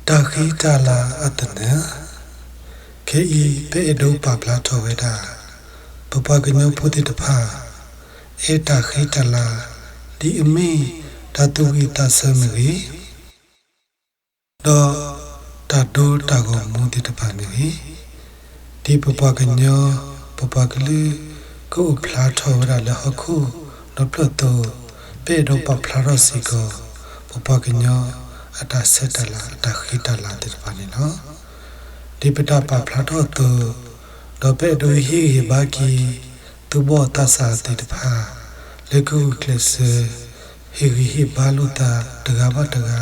တၢ်ဃံတၢ်လၤအသနၢၣ်, ခဲအံၤ ပအဲၣ်ဒိးပာ်ဖျါထီၣ်ဝဲဒၣ် ပပှၤကညီဖိသ့ၣ်တဖၣ် အဲၣ်တၢ်ဃံတၢ်လၤ ဒ်အမ့ၢ်တၢ်သူၣ်ဝံၣ်သးဆၢမ့ၢ်ဂ့ၤ, ဒီးတၢ်ဒိတၢ်ဂီၤမူသ့ၣ်တဖၣ်မ့ၢ်ဂ့ၤ, ဒ်ပပှၤကညီ ပပှၤကလုာ် ကအိၣ်ဖျါထီၣ်ဝဲဒၣ်လၢဟီၣ်ခိၣ်ဒီဖျၢၣ်အသိး, ပအဲၣ်ဒိးပာ်ဖျါထီၣ်စ့ၢ်ကီး ပပှၤကညီအတၢ်ဆဲးတၢ်လၤ အတၢ်ဃံတၢ်လၤသ့ၣ်တဖၣ်န့ၣ်လီၤ. ဒ်ပတၢ်ပာ်ဖျါထီၣ်အသိး, ဒီးပအဲၣ်ဒိးဟ့ၣ်ဂံၢ်ဟ့ၣ်ဘါက့ၤ သူၣ်ဘီၣ်သးစၢ်သ့ၣ်တဖၣ် လၢကဂုာ်ကျဲးစၢး ဟ့ၣ်ဂံၢ်ဟ့ၣ်ဘါလိာ်သးတဂၤဘၣ်တဂၤ,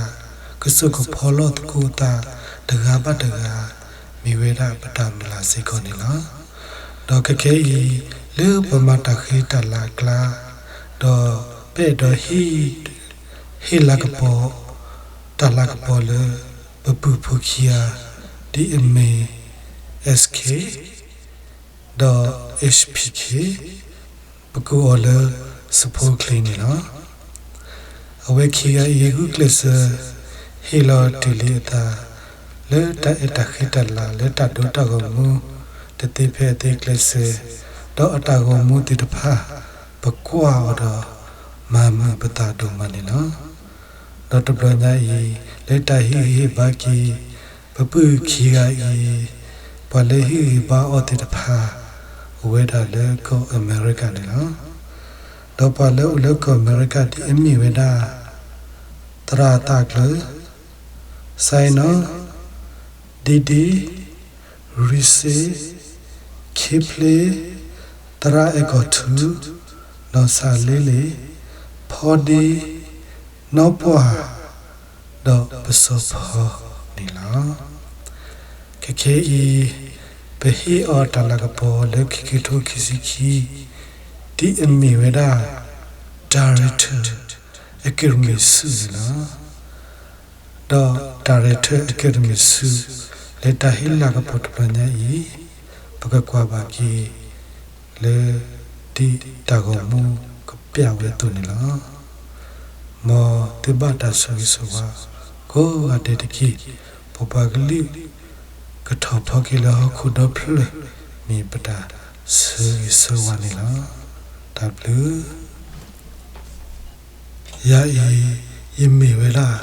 ကစိာ်ကဖီလိာ်သကိးသးတဂၤဘၣ်တဂၤ, မ့ၢ်ဝဲဒၣ်ပတၢ်မုၢ်လၢ်စ့ၢ်ကီးန့ၣ်လီၤ. ဒီးခဲခဲအံၤ လၢပမၤတၢ်ဃံတၢ်လၤအကျါ, ဒီးပအဲၣ်ဒိးဟ့ၣ် ဟ့ၣ်လၤကပီၤ တၢ်လၤကပီၤလၢ ပပုၢ်ဖိခံဂၤ ဒ်အမ့ၢ် S K ဒီး H P K, ပကိးအီၤလၢစဖိချ့န့ၣ်လီၤ. အဝဲခံဂၤအံၤ ဂုာ်ကျဲးစၢး ဟ့ၣ်လီၤတ့ၢ်လံအသး လၢတၢ်အဲၣ်တၢ်ဃံတၢ်လၤ လၢတၢ်ဒိတၢ်ဂီၤမူ တသ့ဖဲအသ့ကျဲးစၢး, ဒီးအတၢ်ဂီၤမူသ့ၣ်တဖၣ် ပကွၢ်အီၤဒီး မၤမုာ်ပသးဒိၣ်မးန့ၣ်လီၤ. ဒီးတဘျီညါအံၤ လၢတၢ်ဟ့ၣ်ဂံၢ်ဟ့ၣ်ဘါက့ၤ ပပုၢ်ခံဂၤအံၤ, ပှၤလၢဟ့ၣ်ဂံၢ်ဘါအီၤသ့ၣ်တဖၣ် အိၣ်ဝဲဒၣ်လၢကီၢ်အမဲရကၤန့ၣ်လီၤ. ဒီးပှၤလၢအိၣ်လၢကီၢ်အမဲရကၤဒ်အမ့ၢ်ဝဲဒၣ် သရၣ်သးကျၢၤ, စဲနီၣ်, ဒ့ဒ့, ရံစ့, ခ့ဖျ့, သရၣ်အဲၣ်ကီၢ်ထူ, နီၢ်ဆၣ်လ့လ့ၣ်, ဖီဒ့, နီၢ်ပှၢ်, ဒီးပစီၤဖီန့ၣ်လီၤ. ခဲခဲအံၤ ပဟ့ၣ်အီၤတၢ်လၤကပီၤလၢခံကထိခံဆံခံ ဒ်အမ့ၢ်ဝဲဒၣ် Director Academy ဆုန့ၣ်လီၤ. ဒီး Director Academy ဆု လၢတၢ်ဟ့ၣ်လၤကပီၤတဘျီညါအံၤ ပကကွၢ်ဘၣ်က့ၤ လၢဒ်တၢ်ဂီၤမူကပျၢ်ဝဲအသိးန့ၣ်လီၤ. မ်သုဘၣ်တၢ်ဆၢဂ့ၤဆၢဝါကိးဂၤဒဲးတက့ၢ်. ပပှၤကလုာ် ကထီၣ်ဖီက့ၤလၢဟီၣ်ခိၣ်ဒီဖျၢၣ် မ့ၢ်ပတၢ်ဆၢဂ့ၤဆၢဝါန့ၣ်လီၤ. တၢ်ဘျုး ယၤအံၤ ယမ့ၢ်ဝဲဒၣ်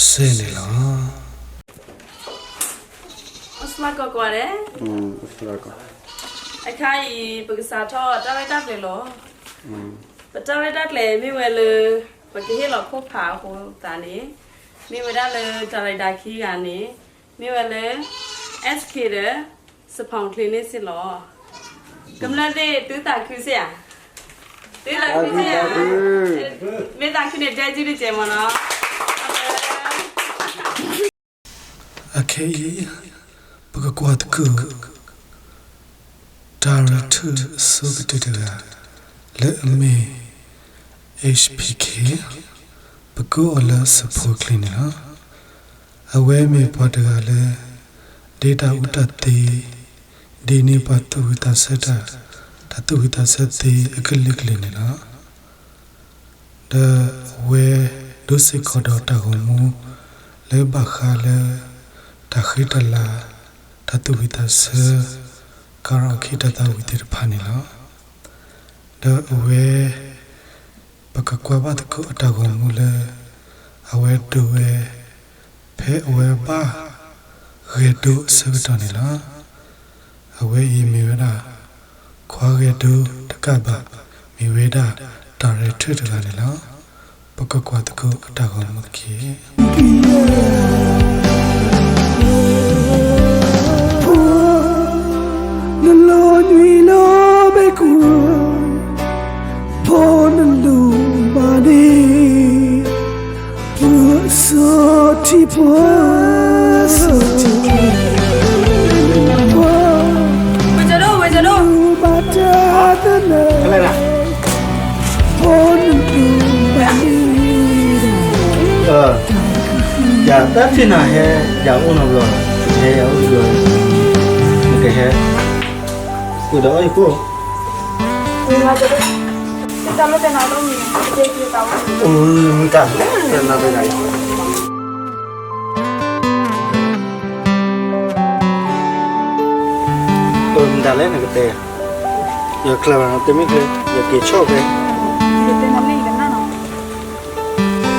စဲန့ၣ်လီၤ. အိၣ်ဆူၣ်လၢကိးဂၤဒဲး, အခါအံၤ ပကစးထီၣ်တၢ်ရဲၣ်တၢ်ကျဲၤလီၤ. ပတၢ်ရဲၣ်တၢ်ကျဲၤမ့ၢ်ဝဲလၢ ပကဟ့ၣ်လီၤခိၣ်ဖးအဃိသတးန့ၣ် မ့ၢ်ဝဲဒၣ်လၢ တၢ်ရဲၣ်တၢ်ခံဂၤန့ၣ် မ့ၢ်ဝဲလၢ S K ဒီး စဖီချ့န့ၣ်စ့ၢ်လီၤ. ကမျၢၢ်သ့ၣ် သုသးခုစ့ၢ်ဧါ, သုသးခုစ့ၢ်ဧါ, မ့ၢ်သးခုန့ၣ် ဒဲကံတကဲးမ့ၢ်နီၤ. အခဲအံၤ ပကကွၢ်သကိး တၢ်ရဲၣ်တၢ်ကျဲၤအဆိကတၢၢ်တဂၤ လၢအမ့ၢ် H P K, ပကိးအီၤလၢစဖိချ့န့ၣ်လီၤ. အဝဲမ့ၢ်ပှၤတဂၤလၢ ဒ့တၢ်အူတၢ်သ့, ဒ့န့ၢ်ပှၤသူၣ်ဝံၣ်သးဆၢတၢ်, တၢ်သူၣ်ဝံၣ်သးဆၢသ့အကလုာ်ကလုာ်န့ၣ်လီၤ. ဒီးအဝဲဒိးစ့ၢ်ကီးဒီးတၢ်ဂီၤမူ လၢဘၣ်ဃးလၢ တၢ်ဃံတၢ်လၤ, တၢ်သူၣ်ဝံၣ်သးဆၢ, ကၤထီၣ်အခံတၢ်သးဝံၣ်သ့ၣ်တဖၣ်န့ၣ်လီၤ. ဒီးအဝဲ ပကကွၢ်ဘၣ်သကိးအတၢ်ဂီၤမူလၢ အဝဲဒိးဝဲ ဖဲအဝဲဘၣ်ဂဲၤဒိအဆၢကတီၢ်န့ၣ်လီၤ. အဝဲအံၤမ့ၢ်ဝဲဒၣ် ခွါဂဲၤဒိတကးဘၣ်, မ့ၢ်ဝဲဒၣ် တၢ်ရဲၣ်တၢ်ကျဲၤ တဂၤန့ၣ်လီၤ. ပကကွၢ်သကိးအတၢ်ဂီၤမူတက့ၢ်. နလီၤနွံလီၤဘဲကွၢ်, ဖိနလူၤဘၣ်န့ၣ်, ပှၤစီထံပှၤ ဝဲကဒိၣ်, ဝဲကဒိၣ်, ဖိနလူၤဘၣ်န့ၣ်, ယတၢ်ဖံးနၤဟဲ, ယအိၣ်နီတဘျီ, ဟဲယအိၣ်တဘျီ, နကဟဲ, အိၣ်ဒီးအီၣ်ယခိၣ်, တၢ်လၢတဲနၤတမံၤ, အိၣ်တၢ်လၢတဲနၤတဂၤအံၤ. လၢနကတဲ, ယချၢဘၣ်နီၤ တမ့ၢ်ချၢ ယက့ၤဆီၣ်ဖဲ, ယတဲနၤလၢယကနၣ်နီၤ,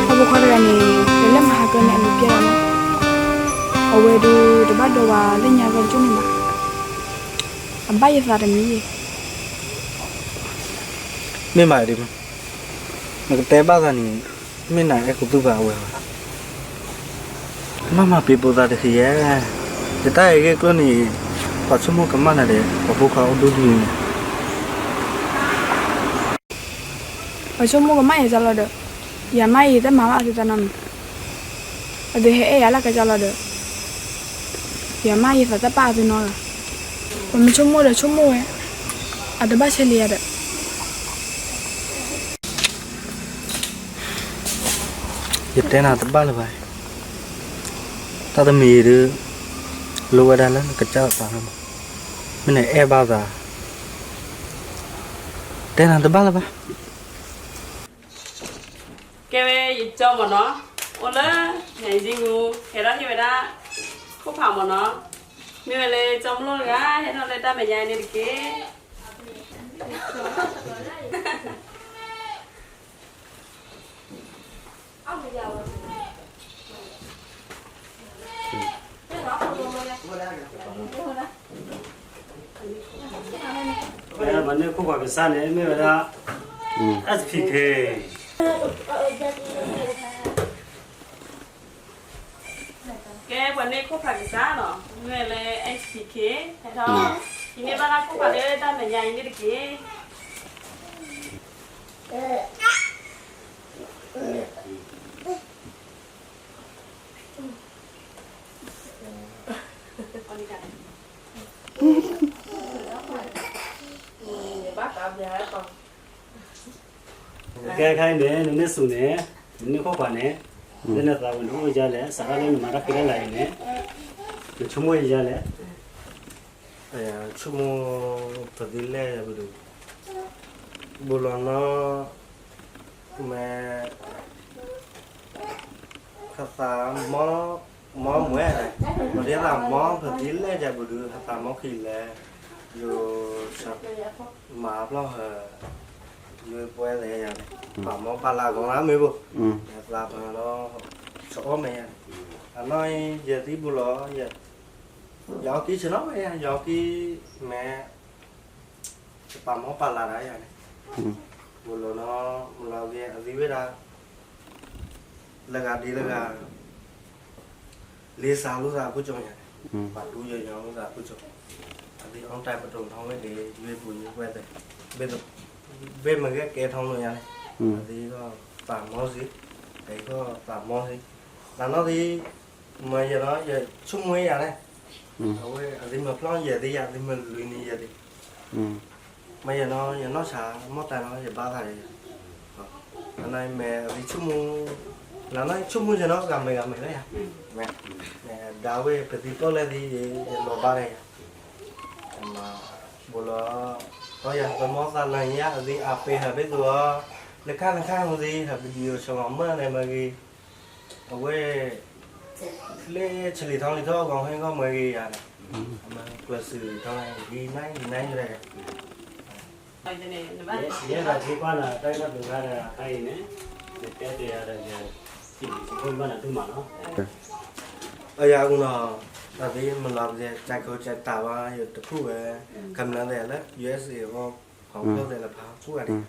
ဖိဖိခွါတဂၤန့ၣ် တလဲၤမၤဟးကၢန့ၣ်အမံၤပျဲၢ်လီၤလီၤ, အဝဲဒုးတဘၣ်ဒိဝဲလၢညါဂီၢ်ကၠိန့ၣ်ဘၣ်, အဘၣ်ယသးတမံၤယဲၢ် မ့ၢ်မးဒ်မး, နကတဲဘၣ်သးန့ၣ်, မ့ၢ်နအဲၣ်ခူသူၣ်ဖးအဝဲဘၣ်, မ့ၢ်မၤပ့ၤပိာ်သးတဃံယဲၢ်, ယတၢ်အံၤဂ့ၢ်ကျိၣ်န့ၣ်, ပှၤဆိကမိၣ်ကမၣ်နၤဒီး ပှၤဖိခွါအိၣ်ဒိၣ်ဒိၣ်န့ၣ် ပှၤဆိကမိၣ်ကမၣ်ယၤကလီၤဒီး, ယၤမးအံၤတမၤဘၣ်အသုသးနီတမံၤ, အသုဟဲအဲၣ်ယၤလၢကကလီၤဒီး, ယၤမးယသးတပာ်အသုနီတဂၤ, ပှၤမ့ၢ်ဆိကမိၣ်ဒီးဆိကမိၣ်ဝဲ, အတဘၣ်ဆဲးလံယၤဒီး ယတဲနၤတဘၣ်လၢၤဘၣ်, တၢ်တမံၤအံၤဒုး, လိၣ်ဝဲဒၣ်လၢနကစၢ်သးလီၤ, မ့ၢ်နအဲၣ်ဘၣ်သး, တဲနၤတဘၣ်လၢၤဘၣ်. ကဲဝဲယကၠီမ့ၢ်နီၤ, အိၣ်လၢ နံၤကံဂူ, ဟဲထီၣ်ဟ့ၣ်ဝဲဒၣ် ခိၣ်ဖးမ့ၢ်နီၤ, မ့ၢ်ဝဲလၢကၠီမလိၣ်တဂၤ ဟဲထီၣ်လၢတၢ်မဲာ်ညါအံၤန့ၣ်တက့ၢ်. ပှၤန့ၢ်ခိၣ်ဖးကစၢ်န့ၣ် မ့ၢ်ဝဲဒၣ် S P K ကဲ ပှၤန့ၢ်ခိၣ်ဖးကစၢ်နီၤ, မ့ၢ်ဝဲလၢ S P K ဟဲထီၣ်, ယမ့ၢ်ဘၣ်လၢခိၣ်ဖးလၢတၢ်မဲာ်ညါအံၤန့ၣ်တက့ၢ်. ကဲခါအံၤန့ၣ် နန့ၢ်စူၤန့ၣ်, နန့ၢ်ခိၣ်ဖးန့ၣ်, လၢနသးပူၤန့ၣ်အိၣ်ယါလဲၣ်, စးထီၣ်လၢနမၤတၢ်ဖံးတၢ်လၤအံၤန့ၣ်, နဆိကမိၣ်ယါလဲၣ်. ဆိကမိၣ် ပသံလဲၢ်ယၤပဒုး, ဘူးလီၤနီၤ, မ့ၢ် ဟသးမီ, မီမွဲ, ပဒ်သးမီ ပသံလဲၢ်ယၤပဒုး ဟသးမီခံလဲၣ်, ယိၤ မၤဖျီၣ်ဟၢ, ယိၤပှဲၤလဲၣ်ယၤန့ၣ်, ပာ်မီပာ်လၤကီးလၢမ့ၢ်ဘိ, ယသးပှၢ်လီၤ, ဆအီၣ်မဲာ်ယၤန့ၣ်, အနီၢ်အံၤ ယသံဘူးလီၤ, ယအီၣ်ကံၢ်ဆ့ၣ်နီၤဝဲယၤ, ယအီၣ်ကံၢ် မ့ၢ် ယပာ်မီပာ်လၤဒၣ်ယၤန့ၣ်, ဘူးလီၤနီၤ, ဘူးလီၤက့ၤ အသံဝဲဒၣ် လၢဂၤဒ်လၢဂၤ လ့စးလိာ်သးအခိၣ်ကၠိညါန့ၣ်, ပာ်ဒူယီၤယီၤလိာ်သးအခိၣ်ကၠိ, အသံအီၣ်တၢ်ပတိၢ်ထီၣ်ဝဲဒၣ် ယွ့ပူၤယွ့ဝဲသ့ၣ်, ဘ့ၣ်မ့ၢ်ဂ့ၢ်ကဲထီၣ်လိာ်ညါန့ၣ်, အသံကသးမီစ့, အသံကသးမီစ့, နနီၢ်သံ မ့ၢ်ယဲနီၤ ယဆိကမိၣ်ယၤန့ၣ်, အဝဲအသံမ့ၢ်ဖျီၣ်ယဲသ့ၣ်ယၤ အသံမ့ၢ်လွံၢ်န့ၣ်ယဲသ့ၣ် မ့ၢ်ယဲနီၤ ယနီၢ်ဆါ မီၢ်တၢ်နီၤ ယဘၣ်သးဒီးယၤ, အနီၢ်မ့ၢ်အသံဆိကမိၣ်, နနီၢ်ဆိကမိၣ်ယဲနီၤ ဂၤမဲာ်ဂၤမဲာ်လၢယၤ, မ့ၢ်ဒါဝဲပသံပီၣ်လဲၣ်သံ ယလီၤဘၣ်ဒီးယၤ, ဘူးလီၤ, အီယၤ သမီသးလၢညါ အသံအပ့ၤဟးဘ့ၣ်သိးအီၤ, လၢခါလၢခါဟူသ့ ဟး video ဆၢမၤမၢ်န့ၣ်မ့ၢ်ဂ့ၤ အဝဲ လၢဆံးလံာ်ထီလံာ်ထီၣ် ဂီၤဟဲဂီၢ်မ့ၢ်ဂ့ၤယၤန့ၣ်, အမ့ၢ်ကျၢၤစံးထီၣ် ဂ့ၤနၤဂ့ၤနၤယၤ, ယဲဒၣ်က့ၤကွၢ်နၤ တၢ်ကီၢ်ပူၤခါဒီးခါအံၤန့ၣ်, ယတဲတ့ၢ်ယၤဒီးယၤ, စံးဘၣ်နၤဒိၣ်မးနီၤ, အယၤအူနီၤ, တၢ်သ့ၣ်မလီၤကစဲး ကၢ်ကိကၢ်တၢ်ဘၣ် ယတဖုဝဲ, ကမျၢၢ်သ့ၣ်လၢ USA အီၤ, ဖီဖီသ့ၣ်လၢဖးဖူဂၤန့ၣ်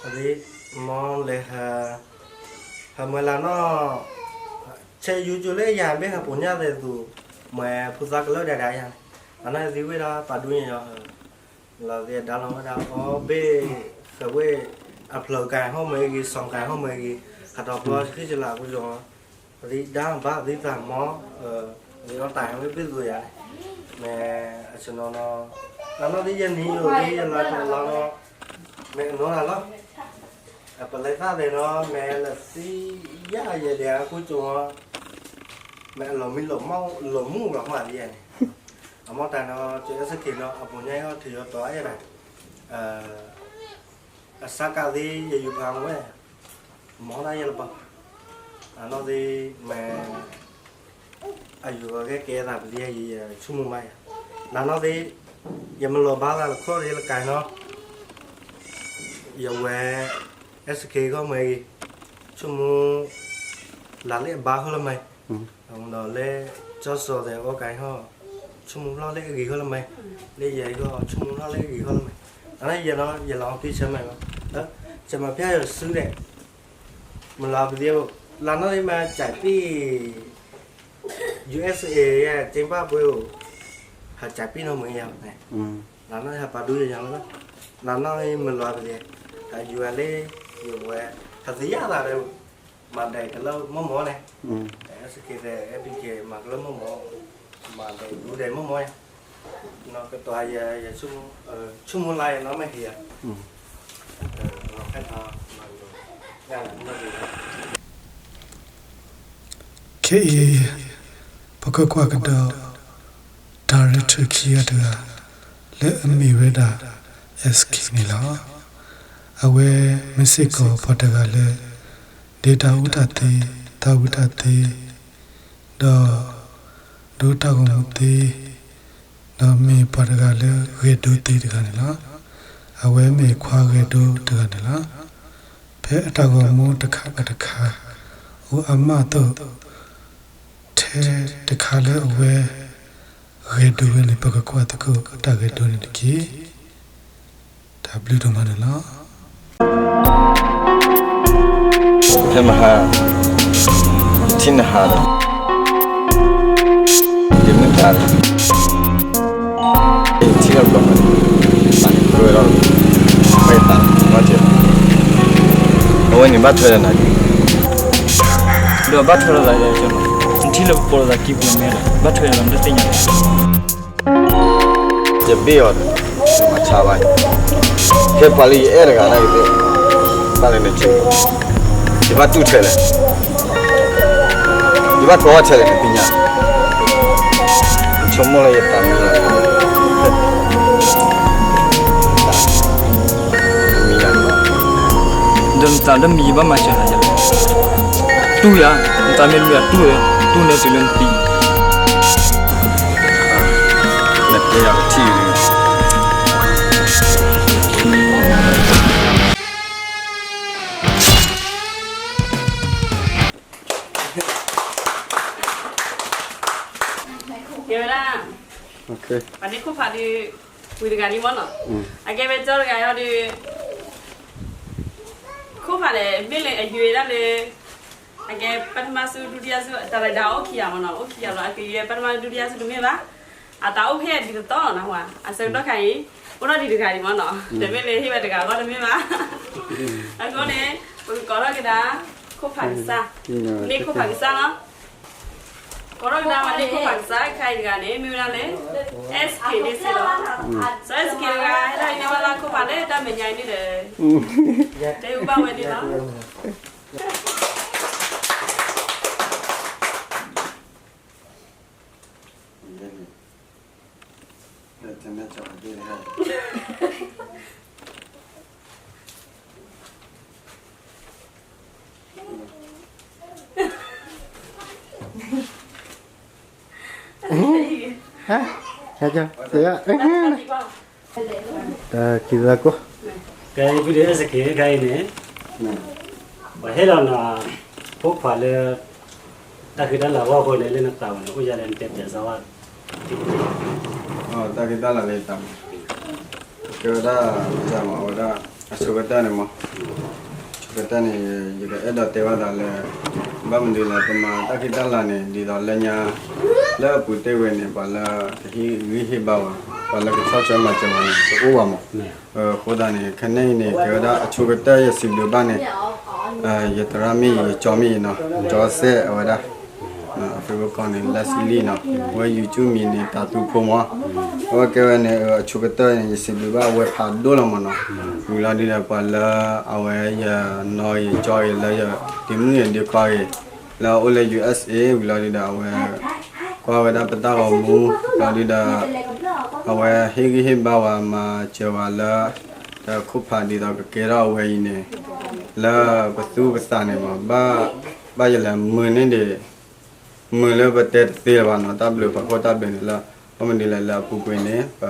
အသ့ၣ်မီလဲၤဟး, ဟးမၤလၢနီၤ, ဆဲးယူကၠိလၢယၤဘ့ၣ်ဟးပိာ်ညါသ့ၣ်သူ, မ့ၢ်ဖိသၣ်ကလၢဒၣ်ဒၣ်ယၤန့ၣ်, အနီၢ်သံဝဲဒၣ်ပာ်ဒူညါယီၤဟး, လီၤသ့ၣ်ဒါလီၤဝဲဒၣ်အီၤဘ့ၣ်, ဃဲၤဝဲ, အဖျၢၣ်ကၢ်ဟီၣ်မ့ၢ်ဂ့ၤ စီၤကၢ်ဟီၣ်မ့ၢ်ဂ့ၤ, ဟးထီၣ်ဖျီဆံးဆံးလၢအပူၤယီၤ အသံဒါဘၣ်သံသးမီ, အသံအီၣ်တၢ်ဝဲဘ့ၣ်သိးယၤန့ၣ်, မ့ၢ်အဆနီၤနီၤ, တၢ်နီၢ်သံယဲနံၤယိာ်သံယလီၤလီၤနီၤ, မ့ၢ်အနီၢ်တၢ်လီၤ, အပလဲၤသၣ်သ့ၣ်နီၤ မ့ၢ်လၢသံယါယဲဒၣ်အခိၣ်ကၠိ, မ့ၢ်အလီၤမံလီၤမူလီၤမူလီၤမးသံယဲန့ၣ်, အမီၢ်တၢ်နီၤ ကၠိအဲစခ့နီၤ အပူၤညါအီၣ်ထံယီၤတီၤအဲၣ်ဒၣ် အစၢ်ကးသ့ယယူၤဖးမူဝဲ, မီၢ်ဒၣ်ယဲလၢပှၤ, အနီၢ်သ့ၣ်မ့ၢ်, အယူၤအဂ့ၢ်ကဲသးပသံယဲယဆိကမိၣ်မးယၤ, နနီၢ်သ့ၣ် ယမၤလီၤဘါသးလၢခီၣ်ရ့လၢကၤနီၤ, ယဝဲ SK ဂီၢ်မၢဂ့ၤ, ဆိကမိၣ် လၢလၢအဘါဃီလၢမၤ, ဒီးလၢ ကၠီစီၤသဲးအီၣ်ကၤဟီၣ်, ဆိကမိၣ်ဖျီၣ်လၢအဂ့ၤဃီလၢမၤ, လၢယဲအံၤဂီၢ် ဆိကမိၣ်ဖျီၣ်လၢအဂ့ၤဃီလၢမၤ, အန့ၣ်ယဲနီၤ ယလီၤက့ၤဆၢမၤလီၤ, ဆၢမၤဖျါယစုဒဲး မၤလီၤပသ့, လါနီၢ်လံမၤစးပံၢ် USA ယဲ က့ဘၣ်ပှဲၤအိၣ်, ဟးစးပံၢ်နီၢ်မုၢ်ယဲန့ၣ်, လါနီၢ်ဟးပာ်ဒူယဲညါလီၤ, လါနီၢ်လံမၤလီၤပသ့, ဟးယူၤဝဲလၢ ယဝဲ ဟးသ့ယၤသးဒီး မၤဒဲးကလၢမီၢ်မီၢ်န့ၣ်, ဒီး SK ဒီး SK မၤကလၢမီၢ်မီၢ်, မၤဒဲးဒူဒဲးမီၢ်မီၢ်ယဲ, နီၢ်ကတီၤယဲ ယဆိကမိၣ်လါယဲနီၢ်မ့ၢ်ဟံးယၤ ခဲအံၤ ပကကွၢ်ကဒီး director ခံဂၤတဂၤ လၢအမ့ၢ်ဝဲဒၣ် SK န့ၣ်လီၤ. အဝဲမ့ၢ်စ့ၢ်ကီးပှၤတဂၤလၢ ဒ့တၢ်အူတၢ်သ့, တၢ်ဝံတၢ်သ့, ဒီး ဒိတၢ်ဂီၤမူသ့, ဒီးမ့ၢ်ပှၤတဂၤလၢဂဲၤဒိသ့တဂၤန့ၣ်လီၤ. အဝဲမ့ၢ်ခွါဂဲၤဒိတဂၤန့ၣ်လီၤ. ဖဲအတၢ်ဂီၤမူတခါဘၣ်တခါ အိၣ်အါမးအသိး, ထဲတခါလၢအဝဲ ဂဲၤဒိဝဲန့ၣ် ပကကွၢ်သကိးအတၢ်ဂဲၤဒိန့ၣ်တက့ၢ်. တၢ်ဘျုးဒိၣ်မးန့ၣ်လီၤ. ဖဲမဟါ ထံၣ်နဟါဒီး ယမုၢ်တၢ်ဒီး ထံၣ်လီၤဘျီၣ်မး ပှဲၤဒီး ပှဲၤသး ဘၣ်စဲး အဝဲန့ၣ်ဘၣ်ထွဲဒီးနၤ ဒီးဘၣ်ထွဲလိာ်သးလၢ နထံၣ်လၢပပိာ်လိာ်သးကံၢ်ပူၤမဲဒီး ဘၣ်ထွဲဒီးနတသ့ၣ်ညါ ယဘ့ၣ်အီၤဒီး မၤဆါဘၣ်, ဖဲပှၤလၢယအဲၣ်တဂၤနာ်က့ၤသ့ၣ်, ဘၣ်လၢနထံၣ်, ယဘၣ်တူၢ်ထဲလဲၣ်, ယဘၣ်ကိးထဲလဲၣ်နသ့ၣ်ညါ, နဆိကမိၣ်လၢယသးမံလီၤ, မံလီၤ, ဒီးနသးဒီးမံယဘၣ်မၤစၢၤနၤယၤ, တူၢ်ယၤ, နသးမ့ၢ်မံယၤတူၢ်, တူၢ်န့ၣ်တုၤလၢနသံ နတဲယၤကထံၣ်, ကဲဝဲဒၣ်, ပှၤန့ၢ်ခိၣ်ဖးဒုး, ဝံၤတဂၤလံမ့ၢ်နီၤ, အကဲဝဲကၠီတဂၤအံၤဒီး, ခိၣ်ဖးန့ၣ် မ့ၢ်လၢအယွဲဒၣ်လၢ အကဲ ပထမဆူ ဒုတိယဆူ တၢ်ရဲၣ်တၢ်အိၣ်ခံဂၤမ့ၢ်နီၤ, အိၣ်ခံဂၤလီၤ, အကဲယွဲ ပထမ ဒုတိယဆူတမ့ၢ်ဘၣ်, အတၢ်အိၣ်ဖဲဒ်သိးသိးနီၤ, အဆၢကတီၢ်ခါအံၤ အိၣ်ထီၣ်ဒံးတဂၤဒံးမ့ၢ်နီၤ, တမ့ၢ်လၢဟ့ၣ်ဝဲတဂၤအဂီၢ်တမ့ၢ်ဘၣ်, အဃိန့ၣ် ပကကိးထီၣ်ကဒါ ခိၣ်ဖးကစၢ်, န့ၢ်ခိၣ်ဖးကစၢ်နီၤ, ကိးထီၣ်ကဒါဝဲန့ၢ်ခိၣ်ဖးကစၢ် ခဲအံၤတဂၤန့ၣ် မ့ၢ်ဝဲဒၣ်လၢ SK န့ၣ်စ့ၢ်လီၤ, စီၤ SK တဂၤ ဟဲထီၣ်ဟံးန့ၢ်ဘၣ်လၢခိၣ်ဖးလၢတၢ်မဲာ်ညါအံၤန့ၣ်ဒီး, တဲအူဘၣ်ဝဲန့ၣ်လီၤ. ဟါ, ဟါကၠီ, တၢ်ခံသၢကိၢ်, ကဲ video စက့ ခဲအံၤန့ၣ်, ပှၤဟ့ၣ်လီၤနၤ ဖိခွါလၢ တၢ်ဃံတၢ်လၤအဂီၢ်အဃိန့ၣ် လၢနသးပူၤန့ၣ် အိၣ်ယၤလၢနတဲပျးစၢ်ဝဲ, တၢ်ဃံတၢ်လၤလၢယသးပူၤ, ကဲဝဲဒၣ် မၤဝဲဒၣ် အဆိကတၢၢ်န့ၣ်မး, ဆိကတၢၢ်န့ၣ် ယကအဲၣ်ဒိးတဲဘၣ်သးလၢ ဘၣ်မနုၤလဲၣ် ပမၤတၢ်ဃံတၢ်လၤန့ၣ် ဒ်သိးလၢညါ လၢအပူၤတ့ၢ်ဝဲန့ၣ် ပှၤလၢကဟ့ၣ်ဂံၢ်ဟ့ၣ်ဘါဝဲ, ပှၤလၢကဆီၣ်ထွဲမၤစၢၤဝဲန့ၣ် တအိၣ်ဘၣ်မး, အဃိသတးန့ၣ် ခဲန့ၣ်အံၤန့ၣ် ကဲဝဲဒၣ်အဆိကတၢၢ်ယစံးဘျုးဘၣ်န့ၣ် ယသရၣ်မ့ၢ်ယကၠီမ့ၢ်အံၤနီၤ, ကၠီစဲၣ်အဝဲဒၣ်, Facebook န့ၣ် Leslie နီၤ, အဝဲ YouTube မံၤန့ၣ် တၤသူဖိမး, အဝဲကဲဝဲန့ၣ် အဆိကတၢၢ်န့ၣ် ယစံးဘျုးဘၣ်အဝဲဖးဒိၣ်လီၤမးနီၤ, ဝံၤလီၤဒုဒီးပှၤလၢအဝဲယနီၢ်ဂ့ၤကၠီဂ့ၤလၢယဒ့မုၣ်ဂ့ၤဒ့ခွါဂ့ၤ, လၢအအိၣ်လၢ USA ဝံၤလီၤဒုဒီးအဝဲ ကွၢ်ဝဲဒၣ်ပတၢ်ဂီၤမူ, လီၤဒုဒီး အဝဲဟ့ၣ်ဂံၢ်ဟ့ၣ်ဘါဝဲမၤစၢၤဝဲလၢ တၢ်ခိၣ်ဖးဒ်သိးကကဲထီၣ်အဝဲအံၤန့ၣ်, လၢပသူၣ်ပသးန့ၣ်မး, ဘၣ်ယလဲၤမုာ်န့ၢ်ဒံး, မုာ်လၢပတဲတသ့လၢၤဘၣ်နီၤ, တၢ်ဘျုးဖးခိၣ်တၢ်ဘျုးန့ၣ်လၢ ဘၣ်မနုၤလဲၣ်လၢအပူၤကွံာ်န့ၣ် ပ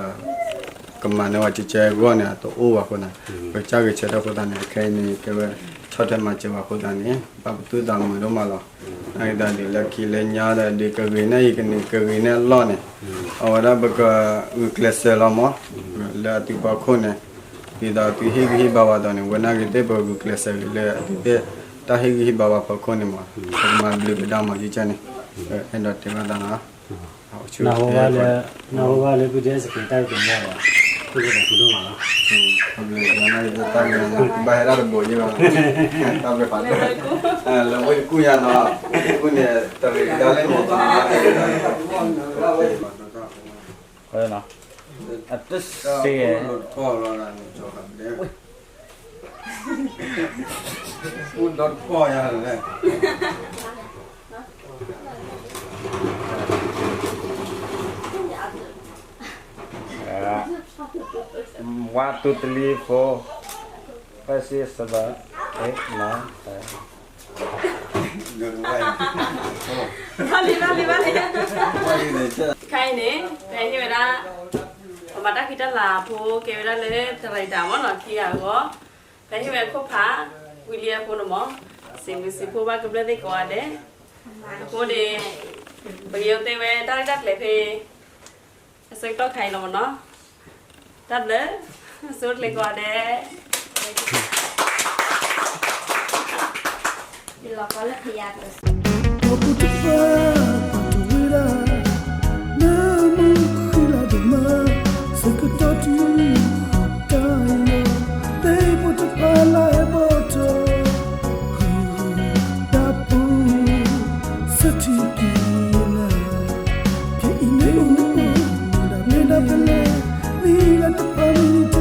ပကမၤနၢၤဝဲကဲကဲအဂီၢ်န့ၣ် အတအိၣ်ဘၣ်အဃိသတးန့ၣ် ပကစၢ်ဂဲၤဆၢထၢၣ်အဃိသတးန့ၣ် ခဲအံၤန့ၣ် ကဲဝဲဆီၣ်ထွဲမၤစၢၤဝဲအဃိသတးန့ၣ် ဘၣ်ပသူၣ်သးမုာ်ဒိၣ်မးလီၤ. နာ်က့တၢ်ဒုးလၢခံလၢညါဒီး ဒုးကဂ့ၤန့ၢ်အံၤကန့ၣ် ကဂ့ၤန့ၢ်အလီၢ်န့ၣ် အဝဲဒၣ်ပကဂုာ်ကျဲးစၢးလီၤမး လၢအသုဖီခိၣ်န့ၣ် ဒ်သိးသုဟ့ၣ်ဂံၢ်ဟ့ၣ်ဘါဝဲအသိးန့ၣ် ဝဲနာ်က့သ့ၣ်ပကဂုာ်ကျဲးစၢးလၢအသုသ့ၣ် တၢ်ဟ့ၣ်ဂံၢ်ဟ့ၣ်ဘါဝဲဖီခိၣ်န့ၣ်မး ပကမၤဘျုးကဒါမး ယကၢ်န့ၣ် အဲၣ်ဒိးတဲဘၣ်သးနီၤ နၢ်ဟူဘၣ်လၢ နၢ်ဟူဘၣ်လၢ ပဒဲစကဲး တၢ်ကတိၤမီၢ်ဒီး ပကဒိးကူဒိၣ်မးလီၤ. ဘၣ်ဟဲဒၣ်တဘိးယဲၢ်ဘၣ် တၢ်ဘျုးဖးဒိၣ် လၢဝ့ၢ်တကူၣ်ညါနီၤ ဝ့ၢ်တကူၣ်န့ၣ် တရံးကဒါလၢန့ၣ် အတစ့ One, two, three, four, five, six, seven, eight, nine, ten. ဘၣ်လံ ဘၣ်လံ ဘၣ်လံ ခဲအံၤန့ၣ် ပဟ့ၣ်ဝဲဒၣ် ပမၤတၢ်ဃံတၢ်လၤဖိကဲဝဲဒၣ်လၢ တရံးတၢ်မီၢ်နီၤ ခံဂၤအဂီၢ် ပဟ့ၣ်ဝဲခိၣ်ဖး ဝံၤလံအဃိန့ၣ်မီၢ် စံးဘျုးစံးဖှိၣ်ဘၣ်ကဘျၢၣ်သ့ၣ်ကိးဂၤဒဲး အဃိန့ၣ် ပကယိးသ့ဝဲတၢ်ရဲၣ်တၢ်ကျဲၤဖဲ အဆၢကတီၢ်ခါအံၤလီၤမီၢ်နီၤ တၢ်ဘျုး ဆိၣ်ဂ့ၤကိးဂၤဒဲး လီၤကီလၢဖယၤ ပှၤတဝ့ဒၣ် နၢမူဃံလၤဒိၣ်မး ဆၢကတီၢ်ထံတၢ်ယီၤ သ့ၣ်ဖိတဖၣ်လၢအဲၣ်ဘီၣ်ထီၣ် တၢ်ဖိ ဆၢထံက့ၤနၤ ခဲအံၤန့ၣ်အိၣ် မူဒၣ်မ့ၢ်ဒၣ်ဖဲလဲၣ် နံၤလၢတဖၣ်မံၤန့ၣ်